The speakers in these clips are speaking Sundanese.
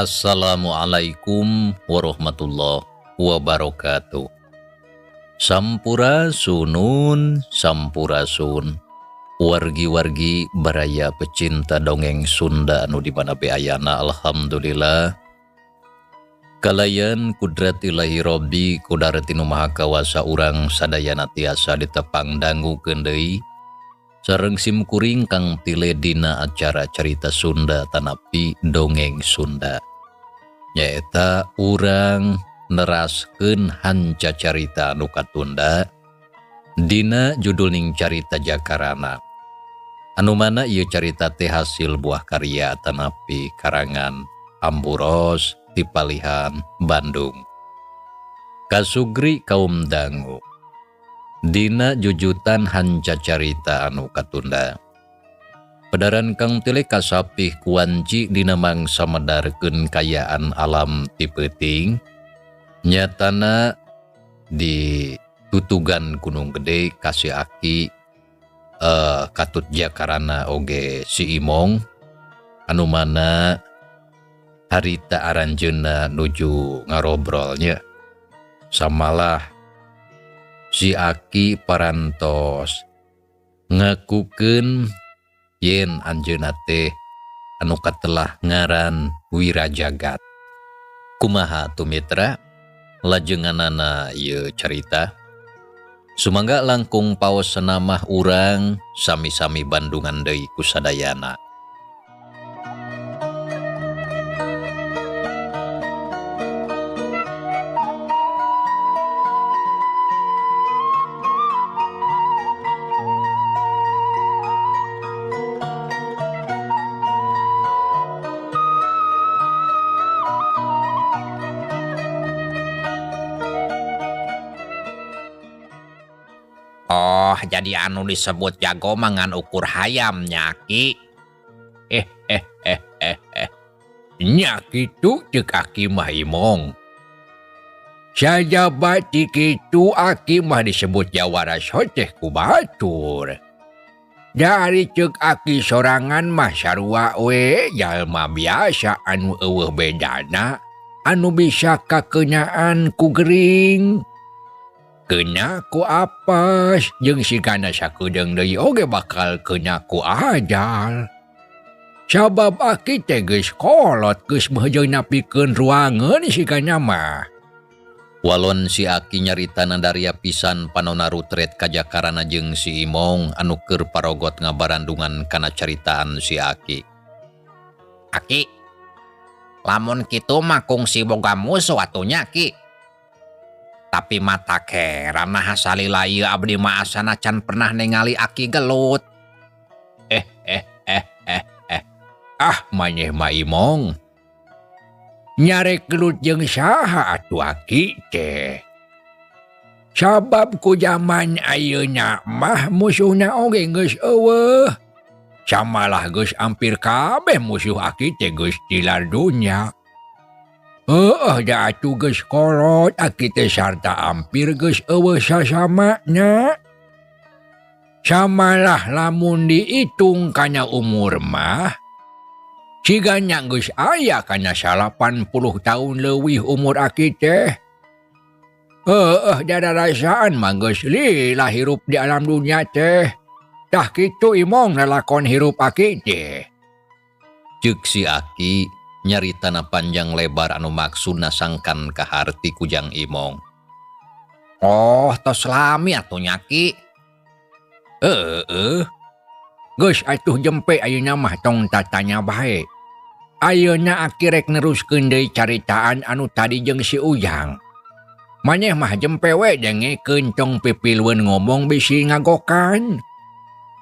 Assalamualaikum warahmatullahi wabarakatuh. Sampurasunun, sampurasun. Wargi-wargi baraya pecinta dongeng Sunda anu di mana be ayana, alhamdulillah. Kalayan kudrat ilahi Robbi kudarati nu maha kawasa urang sadayana tiasa ditepang dangukeun deui sareng simkuring Kang Tile dina acara carita Sunda tanapi dongeng Sunda. Nyaeta urang neraskeun hanca carita anu katunda dina judul ning carita Jakarana. Anu mana ieu carita teh hasil buah karya tanapi karangan Amburos ti Palihan Bandung. Kasugri kaum dangu dina jujutan hanca carita anu katunda. Pedaran Kang Tile kasapih kuanci dina mangsa medarkeun kayaan alam ti peuting. Nyatana di tutugan Gunung Gede kasih aki katut Jakarana oge si Imong anu mana harita aranjeunna nuju ngarobrolnya. Samalah si aki parantos ngakukeun yen anjeunna teh anu katelah ngaran Wirajagat. Kumaha tu mitra lajenganana ieu carita? Sumangga langkung paos senamah urang sami-sami Bandungan deui kusadayana. Oh, jadi anu disebut jago mangan ukur hayam nya Ki. Nya kitu ceuk aki mah Imong. Sajaba ti kitu aki mah disebut jawara soteh ku batur. Dari ceuk aki sorangan mah sarua we jalma biasa anu eueuh bedana anu bisa kakeunaan ku gering. Kena ku apes jeung sigana sakedeung deui oge bakal kena ku ajal. Sabab aki teh geus kolot geus meujeun napikeun ruangeun sigana mah. Walon si aki nyaritana daria pisan panona rutret kajakarana jeung si Imong anu keur parogot ngabarandungan kana caritaan si aki. Aki, lamun kitu mah kungsi boga musuh atuh nya Ki. Tapi mata keran nah salila ieu abdi mah asana can pernah ningali aki gelut. Ah maneh mah Imong. Nyarek gelut jeung saha atuh aki teh. Sabab ku jaman ayeuna mah musuhna oge geus eueuh. Samalah geus hampir kabeh musuh aki teh geus tilar dunya. Heueuh da atuh geus kolot aki teh sarta hampir geus eueuh sasamana. Samalah lamun diitung kana umur mah sigana geus aya kana 80 tahun leuwih umur aki teh. Heueuh da rarasaan mah geus lila hirup di alam dunia teh. Tah kitu Imong lalakon hirup aki teh. Ceuk si aki nyaritana panjang lebar anu maksudna sangkan kaharti kujang Imong. Oh, tos lami atuh nya Ki. Heueuh. Geus atuh jempe ayeuna mah tong tatanya bae. Ayeuna aki rek neruskeun deui caritaan anu tadi jeung si Ujang. Maneh mah jempe we dengekeun tong pipilueun ngomong bisi ngagokan.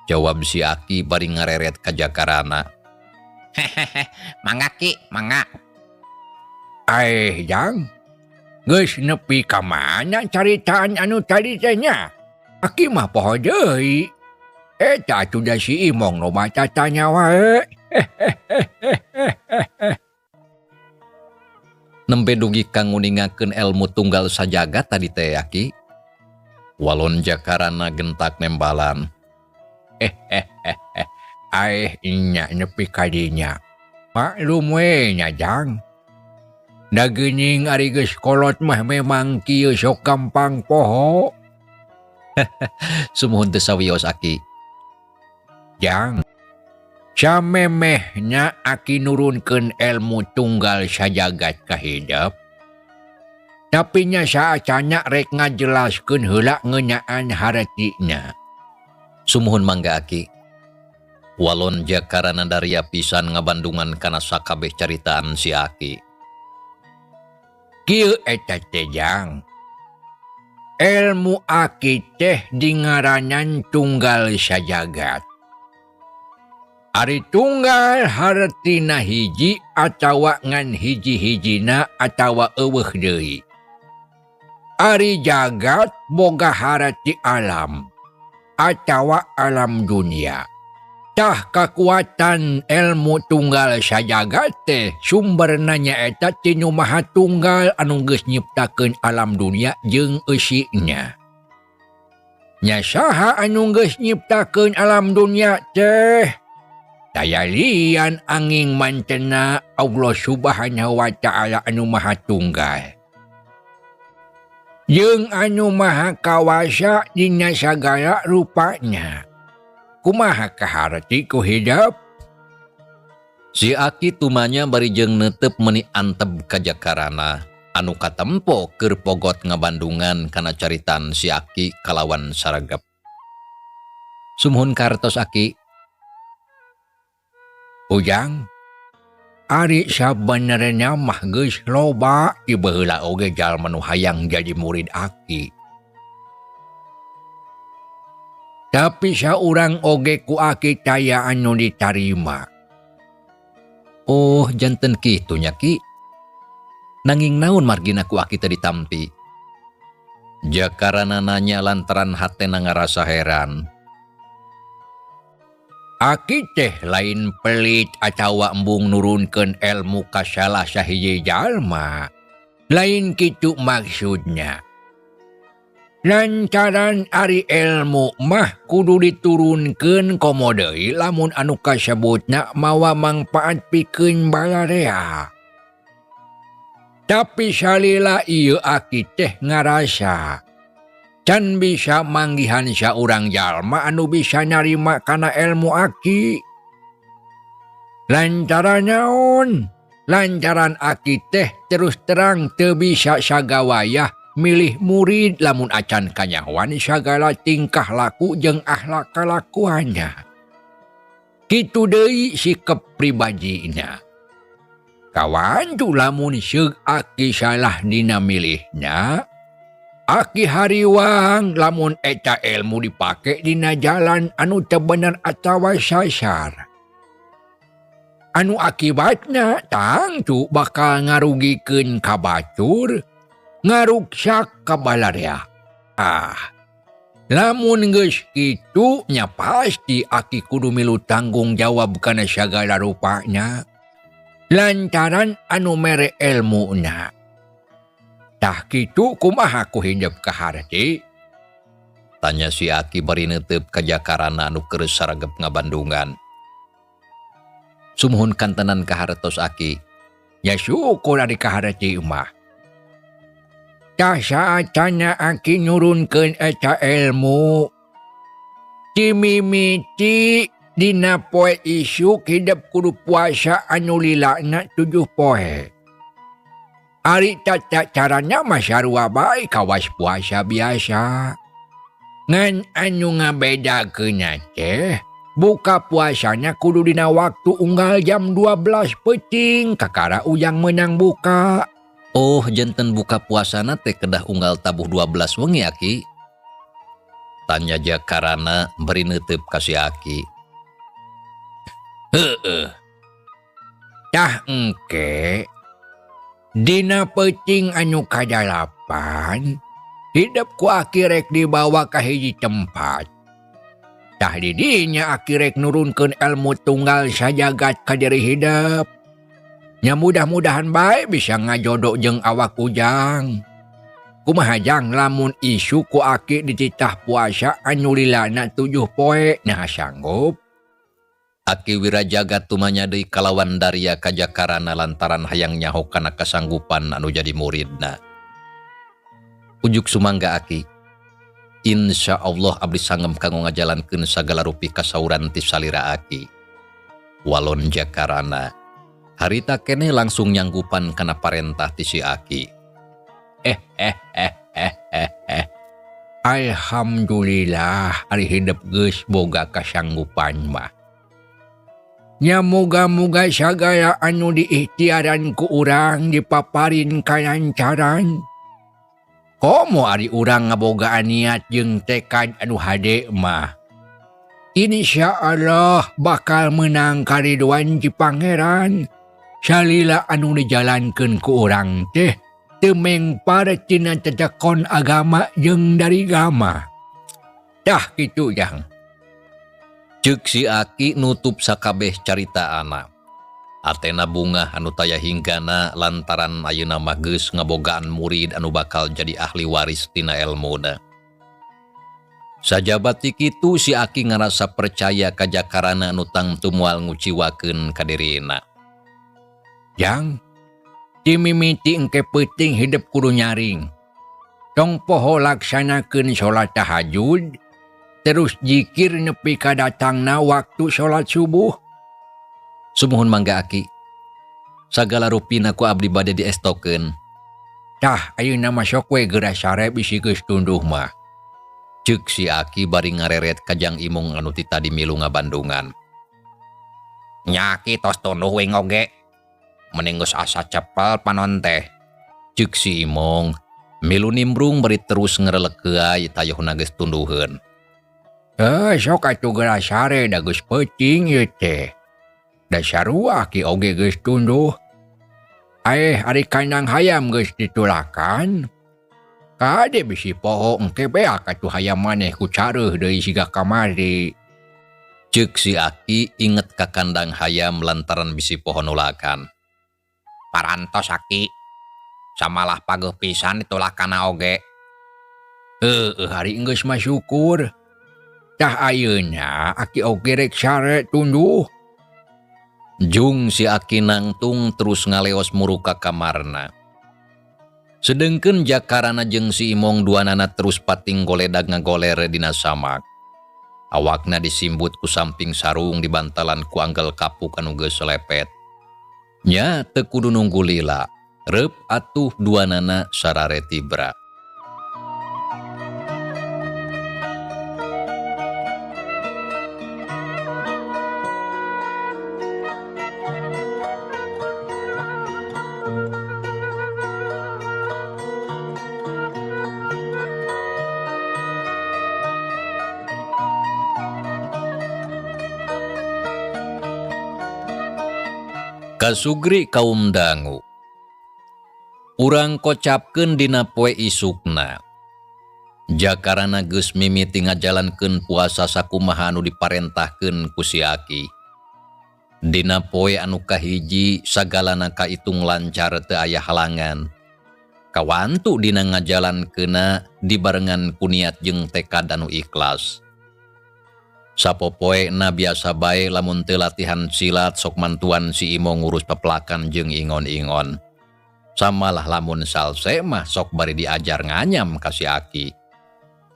Jawab si aki bari ngareret ka Jakarana. Hehehe, mangga Ki, mangga. Aeh, Jang. Geus nepi ka mana caritaan anu tadi teh nya? Aki mah poho deui. Eta atuh da si Imong loba tatanya wae. Nembe dugi ka nguningakeun elmu tunggal sajagat tadi teh aki. Walon Jakarana gentak nembalan. Aeh nya nepi ka dinya. Maklum we nya Jang. Da geuning ari geus kolot mah memang kieu sok gampang poho. Sumuhun teu sawios Aki. Jang. Samemehna Aki nurunkeun elmu tunggal sajagat ka hidep. Tapi nya saacana rek ngajelaskeun heula ngeunaan haretina. Sumuhun mangga Aki. Walon jakarana daria pisan ngabandungan kana sakabeh caritaan si Aki. Kieu eta teh Jang. Elmu Aki teh dingaranan tunggal sajagat. Ari tunggal hartina hiji atawa ngan hiji-hijina atawa eueuh deui. Ari jagat boga harti alam atawa alam dunia. Tah kakuatan elmu tunggal sajagat teh sumberna nyaeta ti Nu Maha Tunggal anu geus nyiptakeun alam dunia jeung eusina. Nya saha anu geus nyiptakeun alam dunia teh? Daya lian angin mantena Allah Subhanahu wa Ta'ala anu Maha Tunggal. Jeung anu Maha Kawasa dina sagala rupanya. Kumaha kaharti ku hidep? Si Aki tumanya bari jeung neuteup meuni anteb ka jakarana anu katempo keur pogot ngabandungan kana caritan si Aki kalawan saragep. Sumuhun kartos Aki. Ujang, ari sabenerna mah geus loba di baheula oge jalma nu hayang jadi murid Aki. Tapi saurang oge ku Aki taya anu ditarima. Oh, janten kitu nya Ki. Nanging naon margina ku Aki teu ditampi? Jakarana nanya lantaran hatena ngarasa heran. Aki teh lain pelit atawa embung nurunkeun elmu ka salah sahiji jalma. Lain kitu maksudnya. Lantaran ari elmu mah kudu diturunkeun komo deui lamun anu kasebutna mawa mangpaat pikeun balarea. Tapi salila ieu Aki teh ngarasa can bisa manggihan saurang jalma anu bisa narima kana elmu Aki. Lantaran naon? Lantaran Aki teh terus terang teu bisa sagawayah milih murid lamun acan kanyahoan sagala tingkah laku jeung akhlak kalakuannya. Kitu deui sikep pribadina. Kawantu lamun seug Aki salah dina milihna, Aki hariwang lamun eta ilmu dipake dina jalan anu teu bener atawa sasar. Anu akibatna tangtu bakal ngarugikeun ka batur, ngaruksak ka balarea. Ah, lamun geus kitu nya pasti Aki kudu milu tanggung jawab kana sagala rupana. Lantaran anu mere elmuna. Tah kitu kumaha ku hidep kaharti? Tanya si Aki bari neuteup ka jakarana anu keur saragep ngabandungan. Sumuhun kantenan kahartos Aki. Ya syukur ari kaharti mah. Tah saatana Aki nurunkeun eta elmu. Timimiti dina poe isuk hidep kudu puasa anu lilana 7 poe. Ari tata caranya mah sarua bae kawas puasa biasa. Ngan anu ngabedakeunna teh buka puasana kudu dina waktu unggal jam 12 peuting kakara ujang meunang buka. Oh, janten buka puasana teh kedah unggal tabuh 12 wengi Aki. Tanya jakarana bari neuteup ka si Aki. Heueuh. Tah engke dina peuting anu kadalapan hidep ku Aki rek dibawa ka hiji tempat. Tah di dinya Aki rek nurunkeun elmu tunggal sajagat ka diri hidep. Nya mudah-mudahan bae bisa ngajodok jeung awak ujang. Kumaha jang lamun isu ku Aki dititah puasa anu lilana 7 poe, nah sanggup. Aki Wirajagat tumanya deui kalawan daria ka Jakarana lantaran hayang nyaho kana kasanggupan anu jadi muridna. Ujuk sumangga Aki. Insya Allah abdi sangem kanggo ngajalankeun sagala rupi kasauran ti salira Aki. Walon Jakarana. Harita keneh langsung nyanggupan kana parentah ti si Aki. Alhamdulillah ari hidep geus boga kasanggupan mah. Nya moga-moga sagala anu diikhtiaran ku urang dipaparin kalancaran. Komo ari urang ngabogaan niat jeung tekad anu hade mah. Insya Allah bakal menang kariduan ti Pangeran. Salila anu dijalankeun ku urang teh teu mengpar tina cecekon agama jeung dari gama. Tah kitu jang. Ceuk si Aki nutup sakabeh carita anak. Atena bungah anu taya hinggana lantaran ayeuna mah geus ngabogaan murid anu bakal jadi ahli waris tina elmuna. Sajabat ti kitu si Aki ngarasa percaya ka Jakarana anu tangtu moal nguciwakeun ka dirina. Jang, ti mimiti engke peuting hidep kudu nyaring. Tong poho laksanakeun salat tahajud, terus jikir nepi ka datangna waktu salat subuh. Sumuhun mangga Aki. Sagala rupina ku abdi bade diestokeun. Tah, ayeuna mah sok we geura sare bisi geus tunduh mah. Ceuk si Aki bari ngareret ka Jang Imong anu ti tadi milu ngabandungan. Nya Aki tos tunduh we oge. Mending geus asa cepel panon teh. Ceuk si Imong milu nimbrung bari terus ngerelek heuay tayohna geus tunduheun. Sok atuh geura sare da geus peuting ieu teh. Da sarua Aki oge geus tunduh. Aeh ari kandang hayam geus ditulakan. Kade bisi poho engke beak atuh hayam maneh ku careuh deui siga kamari. Ceuk si Aki inget ka kandang hayam lantaran bisi poho nulakan. Parantos Aki. Samalah pageuh pisan ditulakana oge. Heueuh ari geus mah syukur. Tah ayeuna Aki oge rek sare tunduh. Jung si Aki nangtung terus ngaleos muru ka kamarna. Sedengkeun Jakarana jeung si Imong duanana terus pating goledag ngagoler dina samak. Awakna disimbut ku samping sarung dibantalan ku anggel kapuk anu geus lepet. Nya teu kudu nunggu lila, reup atuh duanana sarare tibra. Kasugri kaum dangu. Urang kocapkeun dina poe isukna. Jakarana geus mimiti ngajalankeun puasa sakumaha anu diparentahkeun ku si Aki. Dina poe anu kahiji sagalana kaitung lancar teu aya halangan. Kawantu dina ngajalankeunna dibarengan ku niat jeung tekad anu ikhlas. Sapopoena biasa bae lamun teu latihan silat sok mantuan si Imong ngurus pepelakan jeung ingon-ingon. Samalah lamun salse mah sok bari diajar nganyam ka si Aki.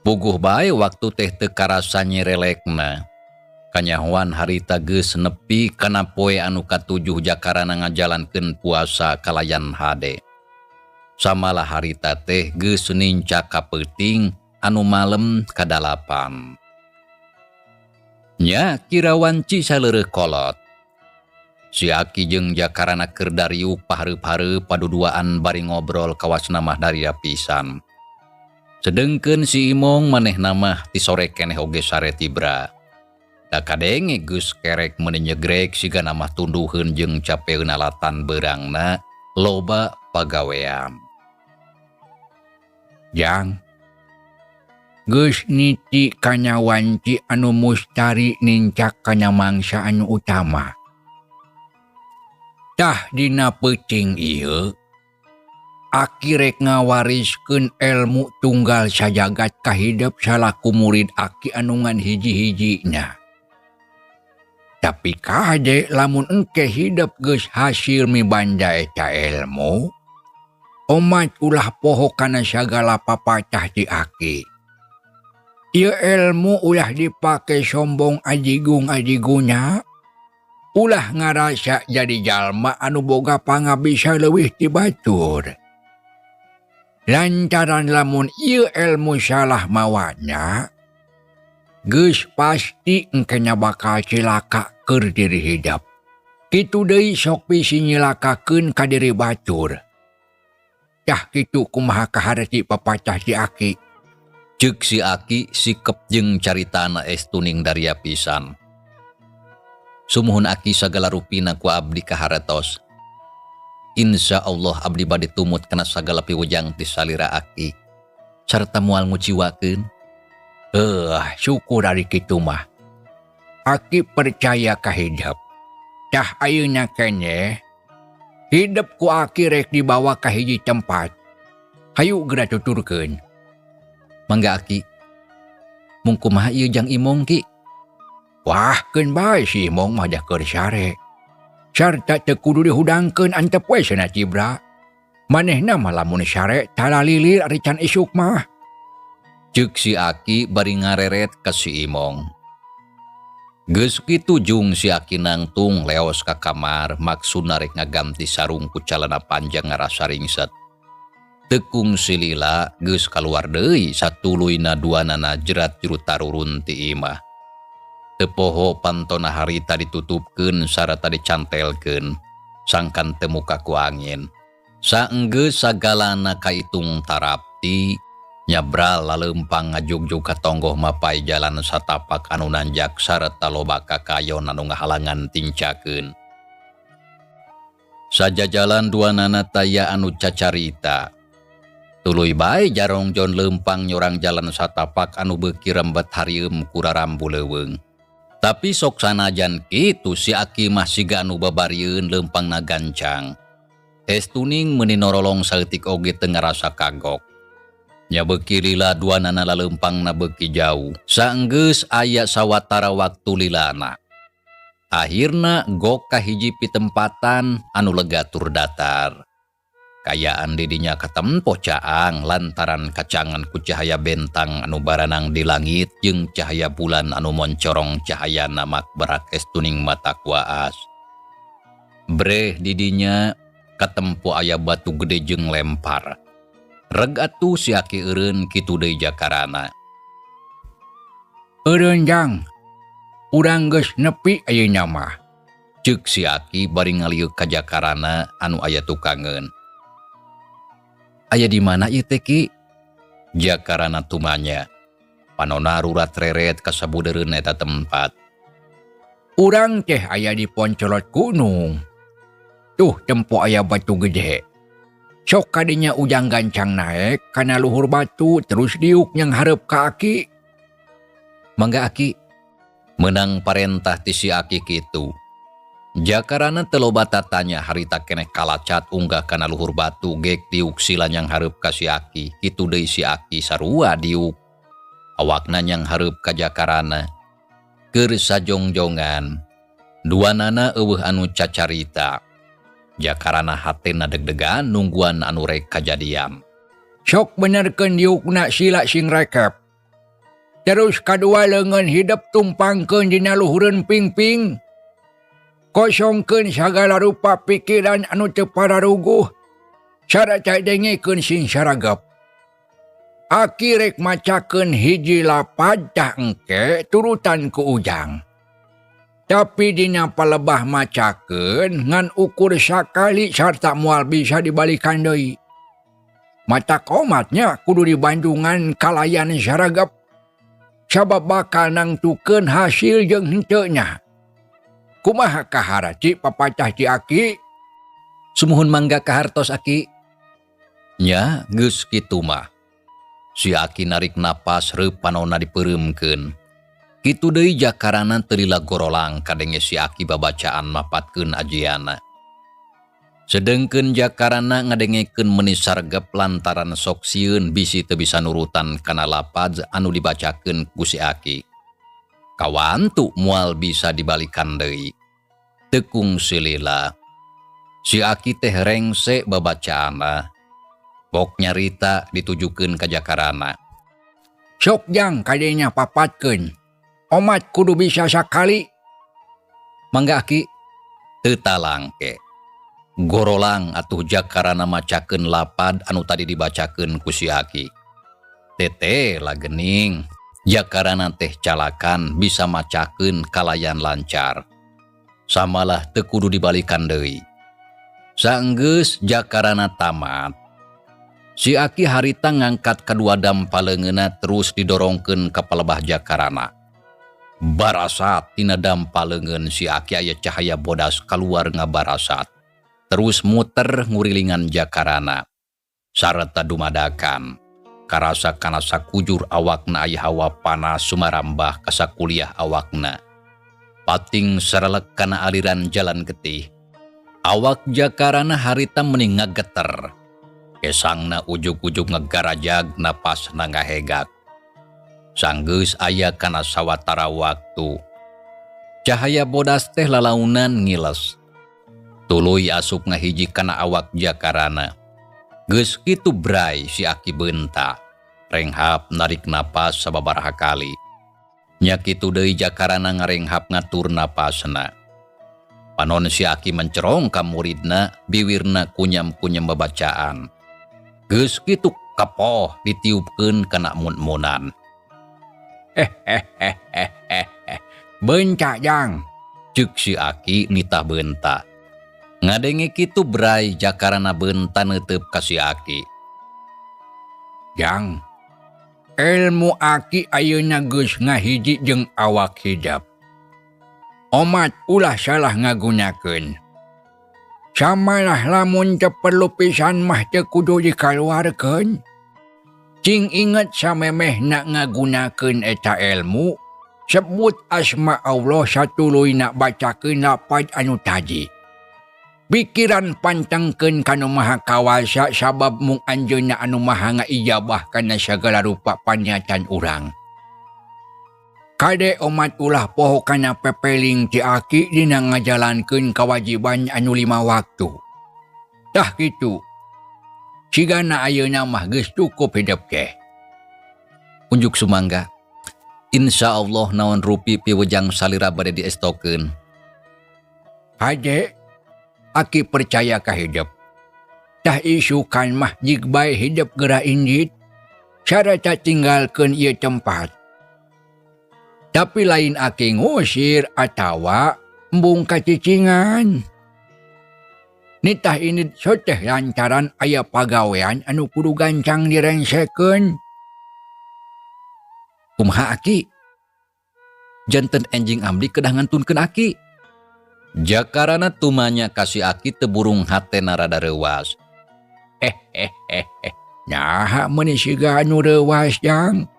Puguh bae waktu teh teu karasa nyerelekna. Kanyahoan harita geus nepi kana poe anu katujuh Jakarana ngajalankeun puasa kalayan hade. Samalah harita teh geus nincak ka peuting anu malem kadalapan. Nya kira wanci saleureut kolot. Si Aki jeung Jakarana keur dariuk pahareup-hareup paduduaan bari ngobrol kawasna mah daria pisan. Sedengkeun si Imong manehna mah ti sore keneh oge sare tibra. Da kadenge geus kerek meuni nyegrek sigana mah tunduheun jeung capeun alatan beurangna loba pagawean. Jang geus niti kana wanci anu mustari nincak kana mangsa anu utama. Tah dina peuting ieu Aki rek ngawariskeun elmu tunggal sajagat kahidep salaku murid Aki anu ngan hiji-hijina. Tapi kade lamun engke hidep geus hasil mibanda eta ilmu, omat ulah poho kana sagala papatah ti aki. Ieu ilmu ulah dipake sombong ajigung ajiguna, ulah ngarasa jadi jalma anu boga pangabisa leuwih ti batur. Lantaran lamun ieu ilmu salah mawana, geus pasti engkena bakal cilaka keur diri hidep. Kitu deui sok bisi nyilakakeun ka diri batur. Tah kitu kumaha kaharti papatah si aki. Ceuk si aki sikep jeung caritana Estuning daria pisan. Sumuhun aki sagala rupina ku abdi kahartos. Insya Allah abdi bade tumut kana sagala piwejang ti salira aki. Sarta moal nguciwakeun. Syukur ari kitu mah. Aki percaya ka hidep. Tah ayeuna keneh hidep ku aki rek dibawa ka hiji tempat. Hayu geura tuturkeun. Mangga aki. Mung kumaha ieu jang Imong ki? Wah, keun bae si Imong mah da keur sare. Sarta teu kudu dihudangkeun antep we cenah Cibra. Manehna mah lamun sare talalilir ari can isuk mah. Ceuk si aki bari ngareret ka si Imong. Geus kitu jung si aki nangtung leos ka kamar maksudna rek ngaganti sarung ku calana panjang ngarasa ringset. Tekung silila geus kaluar deui satuluyna duanana jerat juru tarurun ti imah. Teu poho pantona harita ditutupkeun sarata dicantelkeun sangkan teu muka ku angin. Saenggeus sagalana kaitung tarapti nyabral laleumpang ngajugjug ka tonggoh mapai jalan satapak anu nanjak sarta loba kakayon anu ngahalangan tincakeun. Sajajalan duanana taya anu cacarita. Tuluy bae jarongjon leumpang nyorang jalan satapak anu beuki rembet harieum ku rarambu leuweung. Tapi sok sanajan kitu si aki mah siga anu babarieun leumpangna gancang. Estuning meuni norolong saeutik oge teu ngarasa kagok. Nya beuki lila duanana laleumpangna beuki jauh. Saenggeus aya sawatara waktu lilana. Akhirna gok ka hiji pitempatan anu lega tur datar. Kayaan didinya katempo caang lantaran kacangan ku cahaya bentang anu baranang di langit jeung cahaya bulan anu moncorong cahaya namak berak Estuning mata kuaas. Breh didinya katempo aya batu gede jeung lempar. Reg atuh si aki eureun kitu deui jakarana. Eureun jang, urang geus nepi ayeuna mah. Ceuk si aki bari ngalieu ka jakarana anu aya tukangeun. Aya di mana ieu teh ki? Jakarana tumanya. Panona rurat reret ka sabudeureun eta tempat. Urang teh aya di poncolot gunung. Tuh tempo aya batu gede. Sok kadinya ujang gancang naek kana luhur batu terus diuk yang hareup ka aki. Mangga aki. Menang parentah ti si aki kitu. Jakarana teu loba tatanya harita keneh kalacat unggah kana luhur batu gek diuk sila nyang hareup ka si aki. Kitu deui si aki sarua diuk. Awakna nyang hareup ka jakarana. Keur sajongjongan. Duanana eueuh anu cacarita. Jakarana hatena deg-degan nungguan anu rek kajadian. Sok benerkeun diukna sila sing rekep. Terus kadua leungeun hidep tumpangkeun dina luhureun pingping. Kosongkeun sagala rupa pikiran anu teu pararuguh. Sarata dengekeun sing saragep. Aki rek macakeun hiji lapad tah engke turutan ku ujang. Tapi dina palebah macakeun ngan ukur sakali sarta moal bisa dibalikan deui. Mata komatnya kudu dibandungan kalayan saragep. Sabab bakal nangtukeun hasil jeung henteu nya. Kumaha kaharati papatah ti aki? Sumuhun mangga kahartos aki. Nya geus kitu mah. Si aki narik napas reup panona dipeureumkeun. Kitu deui jakarana teu lila gorolang kadenge si aki babacaan mapatkeun ajiana. Sedengkeun jakarana ngadengekeun meuni sargep lantaran sok sieun bisi teu bisa nurutan kana lapaz anu dibacakeun ku si aki. Kawantu moal bisa dibalikan deui. Teu kungsi lila. Si Aki teh rengse babacaanna. Pok nyarita ditujukeun ka Jakarana. Sok jang kadenya papatkeun. Omat kudu bisa sakali. Mangga Aki, teu talangke. Gorolang atuh Jakarana macakeun lapad anu tadi dibacakeun ku si Aki. Tete lah gening. Jakarana teh calakan bisa macakeun kalayan lancar. Samalah teu kudu dibalikan deui. Saenggeus Jakarana tamat, si Aki harita ngangkat kadua dampa leungeunna terus didorongkeun ka palebah Jakarana. Barasat tina dampa leungeun si Aki aya cahaya bodas kaluar ngabarasat. Terus muter ngurilingan Jakarana. Sareta dumadakan. Karasa kana sakujur awakna aya hawa panas sumarambah ka sakuliah awakna. Pating sarelek kana aliran jalan getih. Awak Jakarana harita meni ngageter. Kesangna ujug-ujug ngagarajag napasna ngahegak. Sanggeus aya kana sawatara waktu. Cahaya bodas teh lalaunan ngiles. Tuluy asup ngahiji kana awak Jakarana. Geus kitu bray si Aki beunta. Renghap narik napas sababaraha kali. Nya kitu deui Jakarana ngarenghap ngatur napasna. Panon si Aki mencerong ka muridna, biwirna kunyam-kunyam babacaan. Geus kitu kepoh ditiupkeun kana mun-munan. Beunca jang, ceuk si Aki nitah beunta. Ngadenge kitu bray Jakarana beunta neuteup ka si Aki. Jang, ilmu Aki ayeuna geus ngahiji jeung awak hidep. Omat ulah salah ngagunakeun. Samalah lamun teu perlu pisan mah teu kudu dikaluarkeun. Cing inget samemehna ngagunakeun eta ilmu, sebut asma Allah satuluyna bacakeun lapad anu tadi. Pikiran pantengkeun ka nu Maha Kawasa sabab mung anjeunna anu maha ngaijabah kana sagala rupa paniatan urang. Kade omat ulah poho kana pepeling ti Aki dina ngajalankeun kawajiban anu 5 waktu. Tah kitu. Cigana ayeuna mah geus cukup hidup teh. Unjuk sumangga. Insya Allah naon rupi piwejang salira bade diestokeun. Haje, Aki percaya ka hidup. Tah isukan mah jig bae hidup geura injit. Sarata tinggalkeun ieu tempat. Tapi lain Aki ngusir atawa embung kacicingan. Nitah ini soteh lantaran aya pagawean anu kudu gancang direngsekeun. Kumaha Aki? Janten enjing abdi kedah ngantunkeun Aki. Jakarana tumanya kasih Aki teu burung hatena rada reuas. Naha meuni siga anu reuas jang?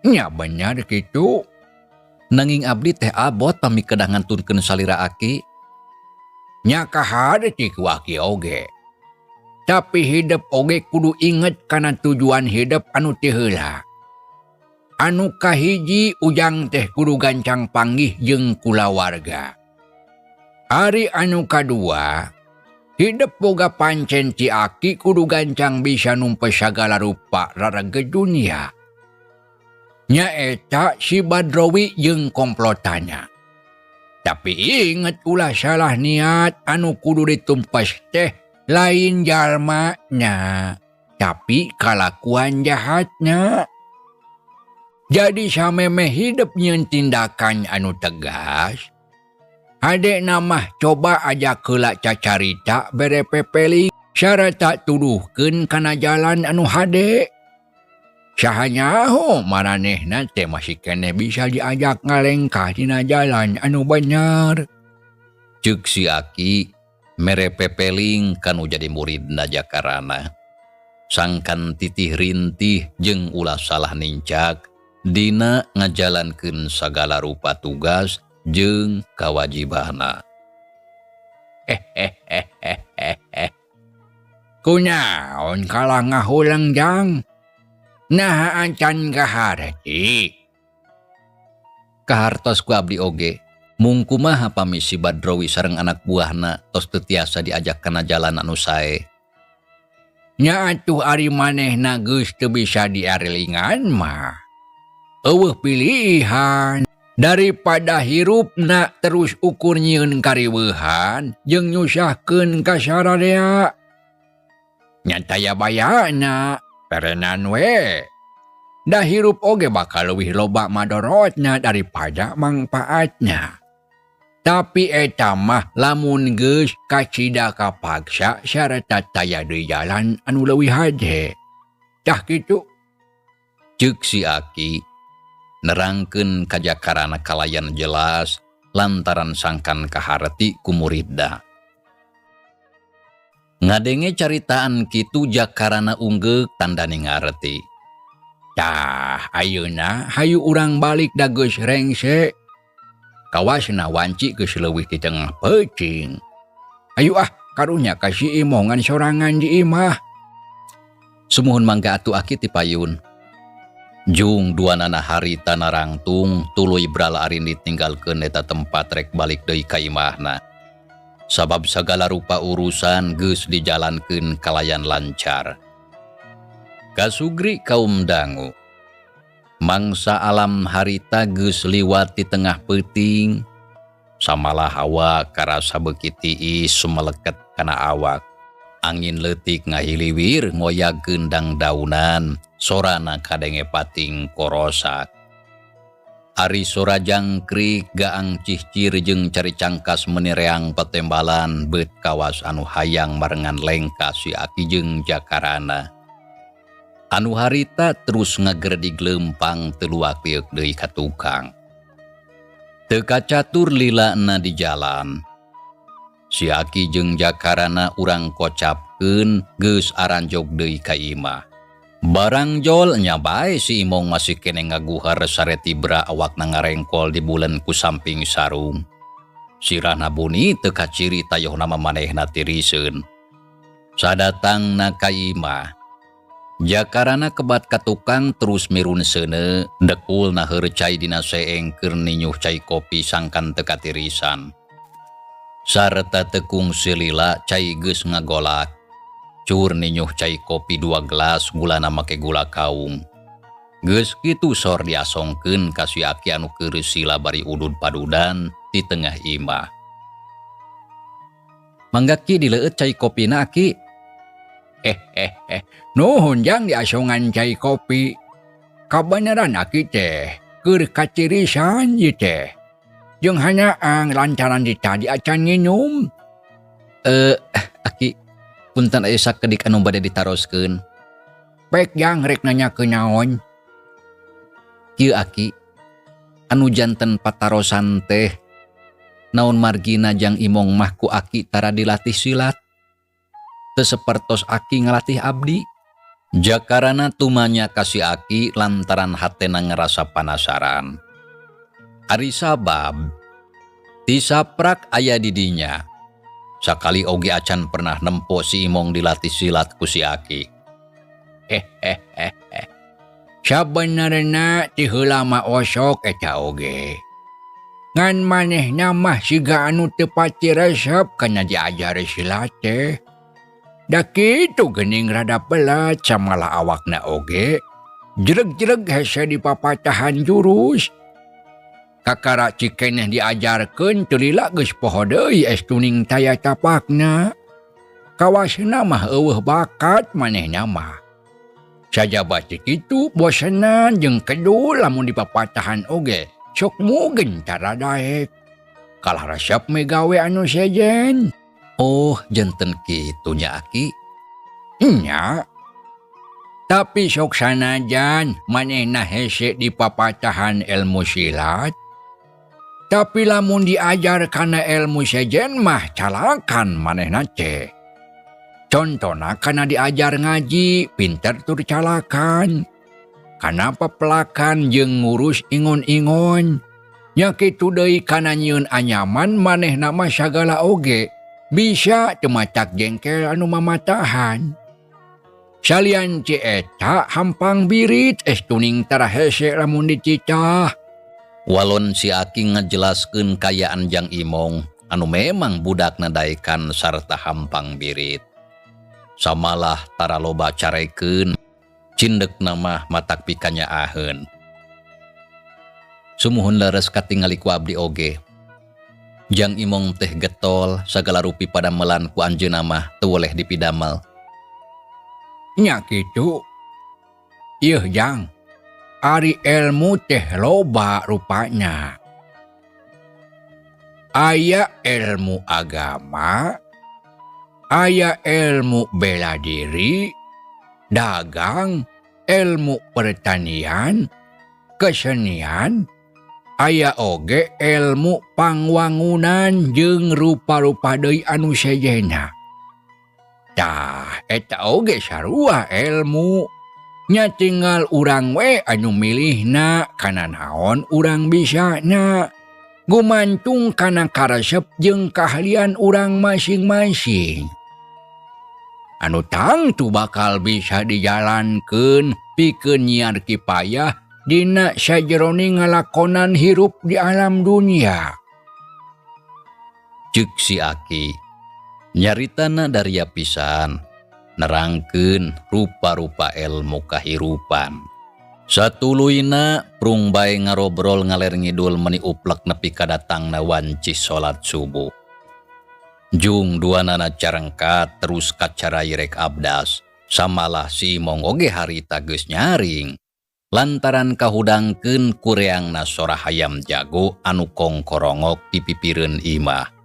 Nya bener kitu. Nanging abdi teh abot pami kedah ngantunkeun salira Aki. Nya kaharti ku Aki oge. Tapi hidup oge kudu inget kana tujuan hidup anu teu heula. Anu kahiji ujang teh kudu gancang panggih jeung kulawarga. Ari anu kadua, hidup boga pancen ti Aki kudu gancang bisa numpes sagala rupa rarege dunia. Nyaeta si Badrowi jeung komplotannya. Tapi inget ulah salah niat anu kudu ditumpas teh lain jalmanya, tapi kalakuan jahatnya. Jadi samemeh hidup nyeun tindakan anu tegas. Adek namah coba aja keula cacarita bere pepeli sarata tuduhkeun kana jalan anu hade. Saha nyaho maranehna teh masih keneh bisa diajak ngalengkah dina jalan anu bener. Ceuk si Aki mere pepeling kanu jadi muridna Jakarana. Sangkan titih rintih jeung ulah salah nincak dina ngajalankeun sagala rupa tugas jeung kawajibana. Kunaon kalah ngahulang jang? Naha acan kaharti. Kahartos ku abdi oge, mung kumaha pami si Badrowi sareng anak buahna tos teu tiasa diajak kana jalan anu sae. Nya atuh ari manehna geus teu bisa diarelingan mah. Eueuh pilihan daripada hirupna terus ukur nyieun kariweuhan jeung nyusahkeun ka sararea. Nya taya bayana, perenan we. Da hirup oge bakal leuwih loba madorotna daripada mangpaatna. Tapi eta mah lamun geus kacida kapaksa sarta taya deui jalan anu leuwih hade. Tah kitu. Ceuk si Aki nerangkeun ka Jakarana kalayan jelas lantaran sangkan kaharti ku muridna. Ngadenge caritaan kitu Jakarana unggeuk tandane ngareti. Tah ayeuna hayu urang balik da geus rengse. Kawasna wanci geus leuwih ti tengah peuting. Ayu ah karunya ka si Imongan sorangan di imah. Sumuhun mangga atuh Aki ti payun. Jung duanana harita narangtung tuluy brala arindit ninggalkeun eta tempat rek balik deui ka imahna. Sabab sagala rupa urusan geus dijalankeun kalayan lancar. Kasugri kaum dangu. Mangsa alam harita geus liwat di tengah peuting. Samalah hawa karasa beuki tiis sumeleket kana awak. Angin leutik ngahiliwir ngoyagkeun dangdaunan, sorana kadenge pating korosak. Ari sora jangkrik gaang cihcir jeung cari cangkas menireang petembalan beut kawas anu hayang marengan lengka si Aki jeung Jakarana. Anu harita terus ngagerdig leumpang teu luak lieuk deui ka tukang. Teu kacatur lilana di jalan. Si Aki jeung Jakarana urang kocapkeun geus aranjog deui ka imah. Barang jol nya bae si Imong masih kene ngaguhar saretibra awakna ngarengkol di bulan ku samping sarung. Sirahna buni teu kaciri tayohna manehna tiriseun. Sadatangna ka imah, Jakarana kebat ka tukang terus mirun seuneu, dekul naheur cai dina seeng keur ninyuh cai kopi sangkan teu katirisan. Sarta tekung silila cai geus ngagolak. Cur ninyuh cai kopi 2 gelas gulana make gula kaung. Geus kitu sor diasongkeun ka si Aki anu keur sila bari udud padudan di tengah imah. Mangga Ki dileueut cai kopina Aki. Nuhun jang diasongan cai kopi. Kabeneran Aki teh keur kacirisan ieu teh. Jeung hanyaang lantaran di tadi acan nginum. Aki, punten aya sakedik anu bade ditaroskeun. Pek jang rek nanyakeun naon? Kieu Aki, anu janten patarosan teh naon margina jang Imong mah ku Aki tara dilatih silat. Teu sapertos Aki ngalatih abdi. Jakarana tumanya ka si Aki lantaran hatena ngerasa panasaran. Ari sabab tisaprak aya di dinya. Sakali oge acan pernah nempo si Imong dilatih silat ku si Aki. Sabenerna ti heula mah osok eta oge. Ngan manehna mah siga anu teu pati resep kana diajar silat teh. Da kitu geuning rada belat samalah awakna oge. Jreg-jreg hese dipapatahan jurus. Kakara cikeneh diajarkeun teu lila geus poho deui es tuning taya tapakna. Kawasna mah eueuh bakat manehna mah. Sajaba ti kitu bosenan jeung kedul lamun dipapatahan oge sok mugen tara daek. Kalah resep megawe anu sejen. Oh, janten kitu nya Aki. Nya. Tapi sok sanajan manehna hese dipapatahan ilmu silat. Tapi lamun diajar kana ilmu sejen mah calakan manehna teh. Contona kana diajar ngaji, pinter tur calakan. Kana pepelakan jeung ngurus ingon-ingon. Nya kitu deui kana nyieun anyaman manehna mah sagala oge. Bisa teu macak jengkel anu mamatahan. Salian ci eta hampang birit es tuning tara hese lamun dicicah. Walon si Aki ngajelaskeun kayaan Jang Imong anu memang budakna daekan sarta hampang birit. Samalah tara loba carekeun, cindekna mah matak pikanyaaheun. Sumuhun leres katingali ku abdi oge. Jang Imong teh getol sagala rupi padamelan ku anjeunna mah teu weleh dipidamel. Nya kitu. Yeuh Jang, ari ilmu teh loba rupanya. Aya ilmu agama, aya ilmu bela diri, dagang, ilmu pertanian, kesenian, aya oge ilmu pangwangunan jeung rupa-rupa deui anu sejenna. Tah, eta oge sarua ilmu. Nya tinggal urang we anu milihna kana naon urang bisana. Gumantung kana karesep jeung keahlian urang masing-masing. Anu tangtu bakal bisa dijalankeun pikeun nyiar kipayah dina sajeroning ngalakonan hirup di alam dunia. Ceuk si Aki nyaritana daria pisan nerangkeun rupa-rupa ilmu kahirupan. Satuluyna prung bae ngarobrol ngaler ngidul meni uplek nepi ka datangna wanci salat subuh. Jung duanana carengkat terus kacarai rek abdas. Samalah si Imong oge harita geus nyaring. Lantaran kahudangkeun kureangna sora hayam jago anu kongkorongok di pipireun imah.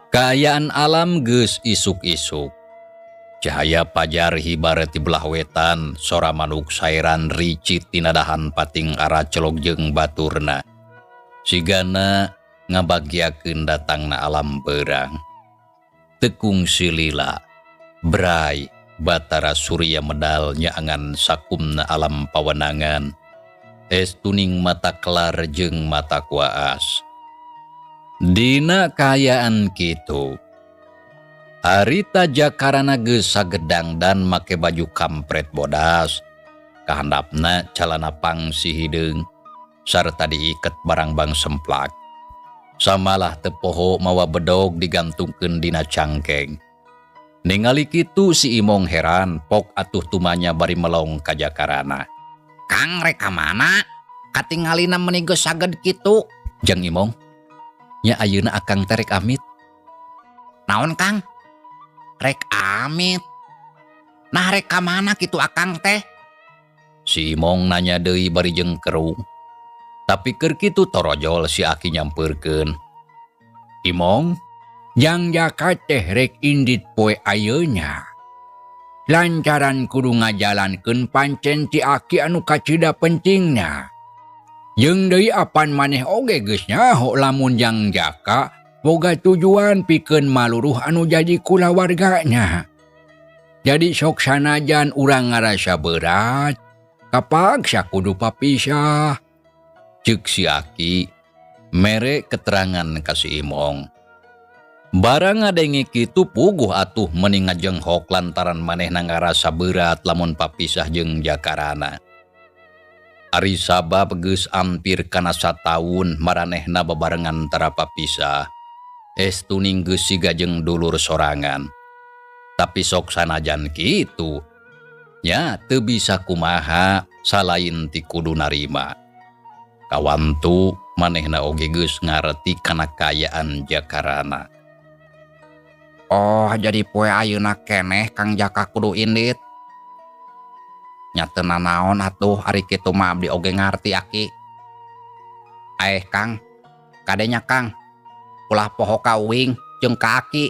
Kaayaan alam geus isuk-isuk. Cahaya pajar hibar ti belah wetan, sora manuk sairan ricit tina dahan pating aracelog jeung baturna. Sigana ngabagiakeun datangna alam beurang. Tekung silila, bray, Batara Surya medal nyaangan sakumna alam pawenangan. Es tuning mata kelar jeung mata kuaas. Dina kaayaan kitu, harita jakarana geus sagedang dan make baju kampret bodas, kahandapna calana pangsi hideung, sarta diiket barangbang semplak. Samalah tepoho mawa bedog digantungkeun dina cangkeng. Ningali kitu si Imong heran, pok atuh tumanya bari melong ka jakarana. Kang rek ka mana? Katingalina meuni geus saged kitu. Jang Imong, nya ayeuna akang teh rek amit. Naon Kang? Rek amit. Nah rek ka mana kitu akang teh? Si Imong nanya deui bari jeung kerung. Tapi keur kitu torojol si Aki nyampeurkeun. Imong, Jang Jaka teh rek indit poe ayeuna. Lantaran kudu ngajalankeun pancen ti Aki anu kacida pentingna. Jeung deui apan maneh oge geus nyaho lamun Jang Jaka boga tujuan pikeun maluruh anu jadi kulawargana. Jadi sok sanajan urang ngarasa berat, kapaksa kudu papisah. Ceuk si Aki mere keterangan ka si Imong. Barang ngadenge kitu puguh atuh meni ngajenghok lantaran manehna ngarasa berat lamun papisah jeung jakarana. Ari sabab geus ampir kana sataun maranehna babarengan tara papisah. Estuning geus siga jeung dulur sorangan. Tapi sok sanajan kitu, nya teu bisa kumaha salain ti kudu narima. Kawantu manehna oge geus ngareti kana kaayaan jakarana. Oh, jadi poe ayeuna keneh Kang Jaka kudu indit. Nya teu nanaon atuh ari kitu mah abdi oge ngarti Aki. Aeh Kang, kadenya Kang, ulah poho ka uing jeung ka Aki.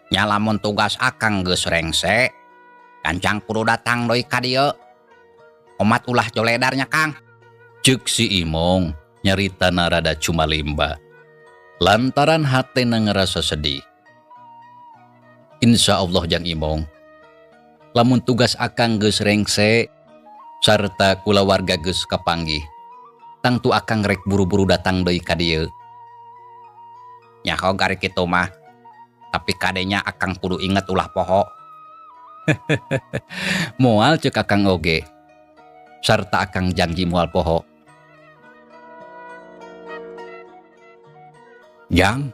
Nya lamun tugas akang geus rengse, gancang kudu datang deui ka dieu. Omat ulah joledarnya Kang. Ceuk si Imong nyaritana rada cumalimba. Lantaran hatena ngerasa sedih. Insya Allah Jang Imong, lamun tugas akang geus rengse, Sarta kulawarga geus kapanggih. Tangtu akang rek buru-buru datang deui ka dieu. Nyaho gari kitu mah. Tapi kadenya akang kudu inget ulah poho. Moal ceuk akang oge. Sarta akang janji moal poho. Jang,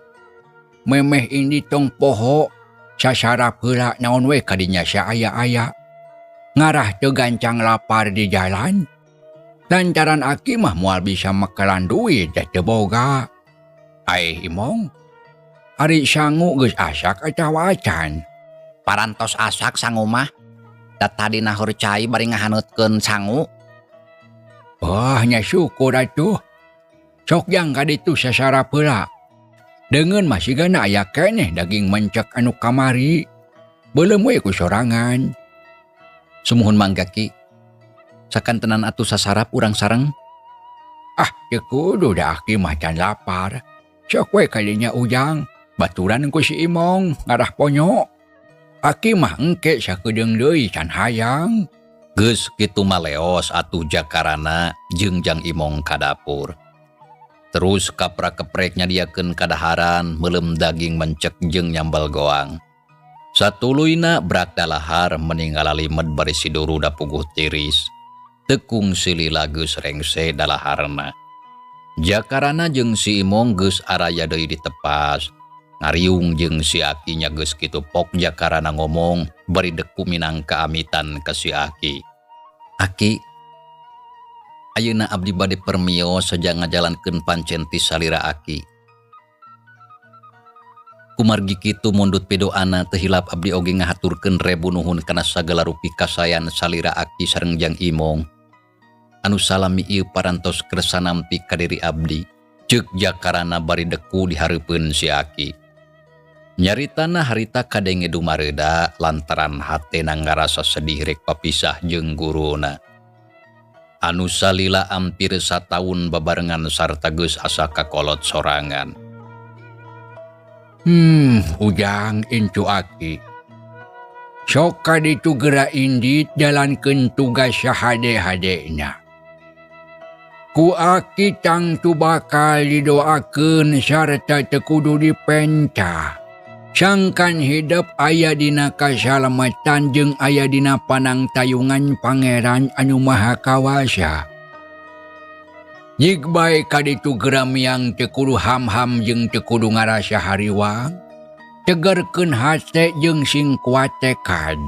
memeh indi tong poho sasarap heula naon we kadinya saaya-aya. Ngarah teu gancang lapar di jalan. Lantaran aki mah moal bisa mekelan duit teh teu boga. Aih Imong, ari sangu geus asak atawa acan? Parantos asak sangu mah. Da tadi nahur cai bari ngahaneutkeun sangu. Wah, nya syukur atuh. Sok jang ka ditu sasarap heula. Deungeun mah sigana aya keneh daging mencek anu kamari. Beuleum we ku sorangan. Sumuhun mangga Ki. Sakantenan atuh sasarap urang sareng. Ah, teu kudu da aki mah can lapar. Sok we kalinya Ujang, baturan ku si Imong ngarah ponyo. Aki mah engke sakedeung deui can hayang. Geus kitu mah leos atuh Jakarana jeung Jang Imong ka dapur. Terus kapra-keprek nyadiakeun kadaharan meuleum daging mencek jeung nyambel goang. Satuluyna brak dalahar meninggal limed bari siduru dapuguh tiris. Tekung silila geus rengse dalaharna. Jakarana jeung si Imong geus araya deui ditepas. Ngariung jeung si Aki nya geus kitu pok Jakarana ngomong bari deku minangka amitan ka si Aki. Aki, ayeuna abdi bade permios saja ngajalankeun pancen ti salira Aki. Kumargi kitu mundut pidoana teu hilap abdi oge ngahaturkeun rebu nuhun kana sagala rupi kasayan salira Aki sareng Jang Imong. Anu salami ieu parantos kersa nampi ka diri abdi. Ceuk Jakarana bari deku dihareupeun si Aki. Nyaritana harita kadenge dumareuda lantaran hatena ngarasa sedih rek papisah jeung guruna. Anu salila ampir sataun babarengan sarta geus asa kakolot sorangan. Ujang incu Aki. Sok kaditu geura indit jalankeun tugas sahade-hadena. Ku Aki tangtu bakal didoakeun sarta teu kudu dipenca. Sangkan hidup aya dina kasalamatan jeung aya dina panangtayungan Pangeran anu Maha Kawasa. Jig bae kaditu geura miang teu kudu ham-ham jeung teu kudu ngarasa hariwang. Tegerkeun hate jeung sing kuat tekad.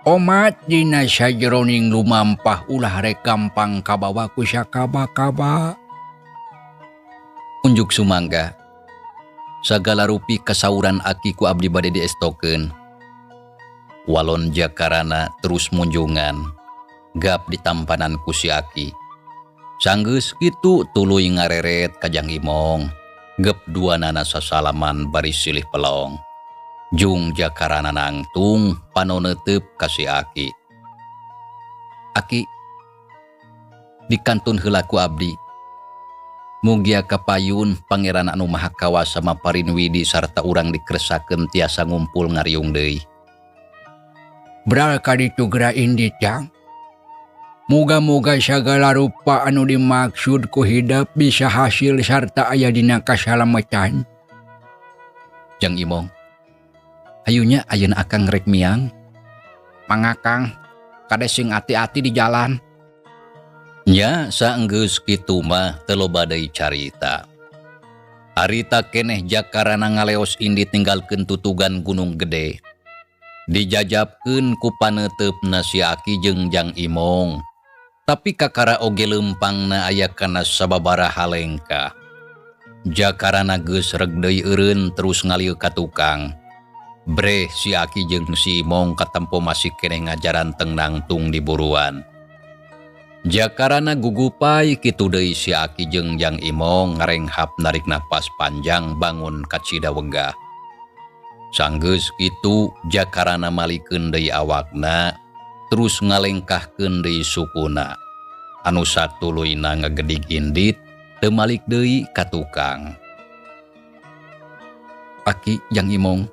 Omat dina sajeroning lumampah ulah rek gampang kabawa ku sakaba-kaba. Unjuk sumangga. Sagala rupi kasauran Aki ku abdi bade diestokeun. Walon Jakarana terus munjungan. Gap ditampanan ku si Aki. Sanggeus kitu tuluy ngareret ka Jang Imong. Gep dua nana sasalaman bari silih pelong. Jung Jakarana nangtung panoneteup ka si Aki. Aki, dikantun heula ku abdi. Mugia kapayun Pangeran anu Maha Kawasa maparin widi sarta urang dikeresakeun tiasa ngumpul ngariung deui. Bral kaditu geura indit Jang. Muga-muga sagala rupa anu dimaksud ku hidep bisa hasil sarta aya dina kasalamatan. Jang Imong, ayunya ayeuna akang rek miang. Mangakang, kade sing ati-ati di jalan. Nya saenggeus kitu mah teu loba deui carita. Harita keneh Jakarana ngaleos indit ninggalkeun tutugan Gunung Gede. Dijajabkeun ku paneuteup-na si Aki jeung Jang Imong. Tapi kakara oge leumpangna aya kana sababaraha lengkah. Jakarana geus reg deui eureun terus ngalieu ka tukang. Breh si Aki jeung si Imong katempo masih keneh ngajaran teng nangtung di buruan. Jakarana gugupai kitu deui si Aki jeung Jang Imong ngarenghap narik napas panjang bangun kacida wegah. Sanggeus kitu Jakarana malikeun deui awakna terus ngalengkahkeun deui sukuna. Anu satuluyna ngagedig indit teu malik deui ka tukang. Aki Jang Imong,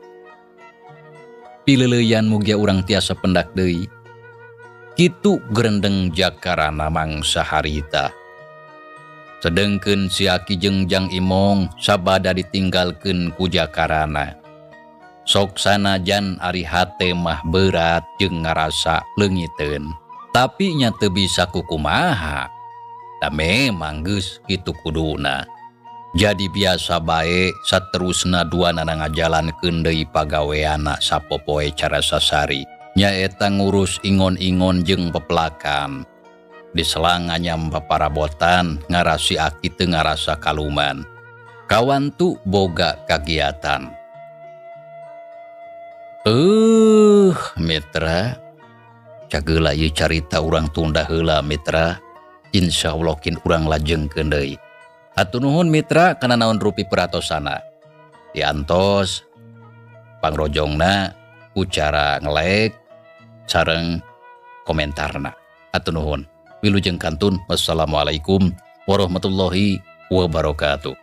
pileuleuyan mugia urang tiasa pendak deui. Kitu gerendeng Jakarana mangsa harita. Sedengkeun si Aki jeung Jang Imong sabada ditinggalkeun ku Jakarana. Sok sanajan ari hate mah berat jeung ngarasa leungiteun. Tapi nya teu bisa kukumaha. Da memang geus kitu kuduna. Jadi biasa bae saterusna duanana ngajalankeun deui pagaweanna sapopoe cara sasari. Nyaeta ngurus ingon-ingon jeung pepelakan. Di selang nganyam paparabotan ngarasi Aki teu ngarasa kaluman. Kawantu boga kagiatan. Mitra. Cageula ieu carita urang tunda heula mitra. Insyaallah kin urang lajengkeun deui. Hatur nuhun mitra kana naon rupi peratosana. Diantos pangrojongna ku cara nge-like sareng komentarna. Hatur nuhun. Wilujeng kantun. Wassalamualaikum warahmatullahi wabarakatuh.